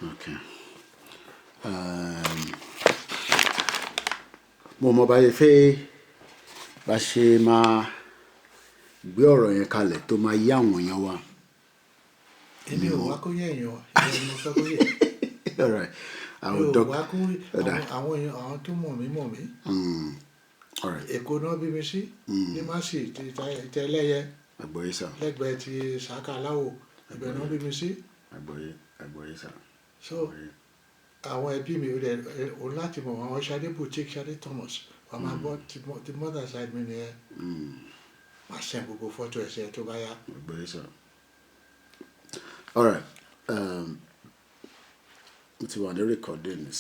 Okay. Mo mọ bá ṣe fẹ́ bá ṣe máa gbé ọ̀rọ̀ yẹn kalẹ̀ tó máa yé àwọn èèyàn wa. Èmi ò wá kó yé èèyàn, ìwọ ni mo fẹ́ kó yé. All right. I Mi will ò talk. wá kó Ọ̀dà. àwọn èèyàn, àwọn tó mọ̀ mí mọ̀ mí. All right. Èkó náà bí mi sí ní Másì ti Tẹlẹ́yẹ Àgbọ̀yé sà. lẹ́gbẹ̀ẹ́ ti Sàkà Aláwò, ibẹ̀ náà bí mi sí. Àgbọ̀yé, àgbọ̀yé sà. So Àgbọ̀yé. àwọn ẹbí mi rẹ̀ òun láti mọ̀ àwọn Ṣadé Boutique, Ṣadé Thomas, wàá máa gbọ́ ti mother side mi nìyẹn. Màá send gbogbo fọ́tò ẹ̀sẹ̀ tó bá yá. Àgbọ̀yé sà. All right. Mo ti wà ní recording.